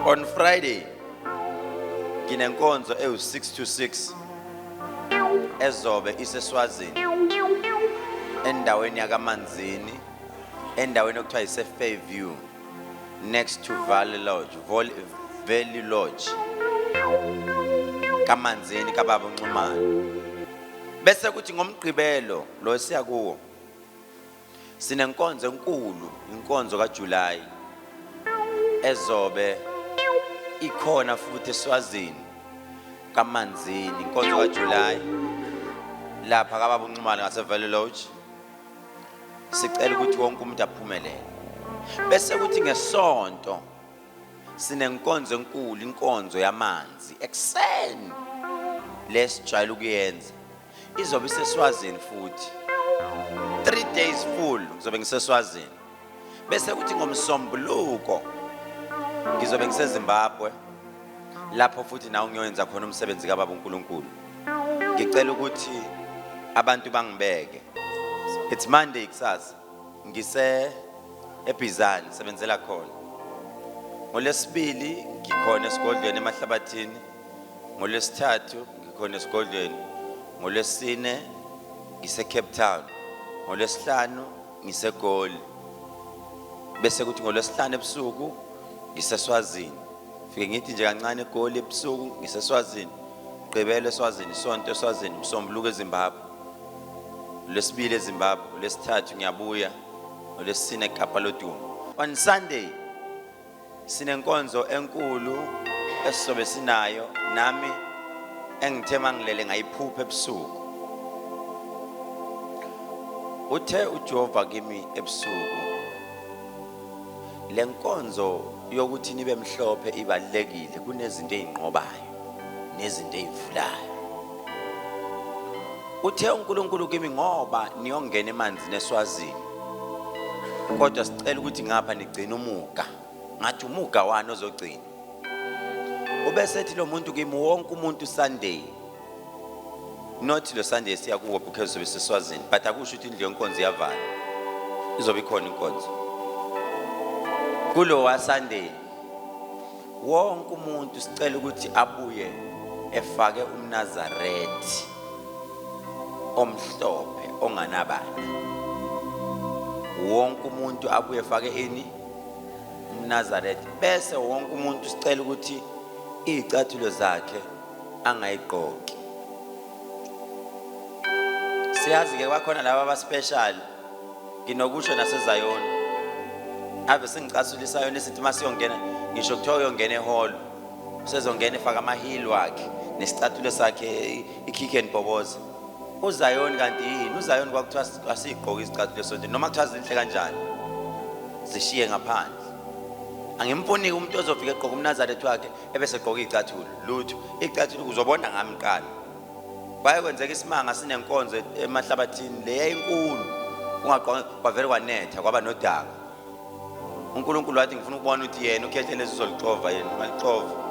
On Friday nginenkonzo ewu-6 to 6 ezobe iseSwazini, endaweni yakaManzini, endaweni okuthiwa ise-Fairview, next to Valley Lodge, Valley Lodge, kaManzini kaBaba uNxumalo. Bese kuthi ngoMgqibelo lo siya kuwo sinenkonzo enkulu, inkonzo kaJuly ezobe ikhona futhi eSwazini kaManzini, inkonzo kaJuly lapha kaBaba uNxumalo ngase Valley Lodge. Sicela ukuthi wonke umuntu aphumelele. Bese kuthi ngesonto sinenkonzo enkulu, inkonzo yamanzi ekuseni lesijwayele ukuyenza, izobe iseSwazini futhi 3 days full ngizobe ngiseSwazini. Bese kuthi ngomsombuluko ngizobe ngiseZimbabwe, lapho futhi nawe ngiyoyenza khona umsebenzi kaBaba uNkulunkulu. Ngicela ukuthi abantu bangibeke. It's Monday kusasa, ngise eBhizani sebenzela khona. NgoLwesibili ngikhona esigodlweni eMahlabathini, ngoLwesithathu ngikhona esigodlweni, ngoLwesine ngise Cape Town, ngoLwesihlanu ngiseGoli, bese kuthi ngoLwesihlanu ebusuku ngiseSwazini. Fike ngithi nje kancane eGoli ebusuku ngiseSwazini, Gqibelo eSwazini, Sonto eSwazini, Msombuluko eZimbabwe, Lwesibili eZimbabwe, Lwesithathu ngiyabuya, ngoLwesine eKapa Lodumo. On Sunday sinenkonzo enkulu esizobe sinayo, nami engithe mangilele ngayiphupha ebusuku. Uthe uJehova kimi ebusuku, lenkonzo yokuthi nibe mhlophe ibalulekile, kunezinto ezinqobayo nezinto ezivulayo. Uthe uNkulunkulu kimi, ngoba niyongena emanzini eSwazini, kodwa sicela ukuthi ngapha nigcine umuga. Ngathi umuga wani ozogcina? Ubesethi lo muntu kimi, wonke umuntu Sunday, not lo Sunday siya kuwo because sobe siswazini, but akusho ukuthi indlu yenkonzo iyavala, izobe ikhona inkonzo kulowa Sunday. Wonke umuntu sicela ukuthi abuye efake umNazarethi omhlophe onganabala. Wonke umuntu abuye efake ini? UmNazaretha. Bese wonke umuntu sicela ukuthi iy'cathulo zakhe angayigqoki. Siyazi-ke bakhona laba abaspecial, nginokusho naseZayoni. Ave sengicasula iSayoni esithi uma siyongena, ngisho kuthiwa uyongena ehholo, usezongena efake amahili wakhe nesicathulo sakhe, i-kick and bhoboza. UZayoni kanti yini? UZayoni kwakuthiwa asiyigqoke izicathulo esontweni, noma kuthiwa zinhle kanjani, zishiye ngaphandle. Angimfuni umuntu ozofika egqoka umNazaretha wakhe ebese egqoka iy'cathulo, lutho. Iy'cathulo uzobona ngami kuqala. Kwaye kwenzeka isimanga sinenkonzo emahlabathini, le yayinkulu, ungagqoka kwavele kwanetha kwaba nodaka. uNkulunkulu wathi ngifuna ukubona ukuthi yena ukhethe lezi uzolixova yena, walixova.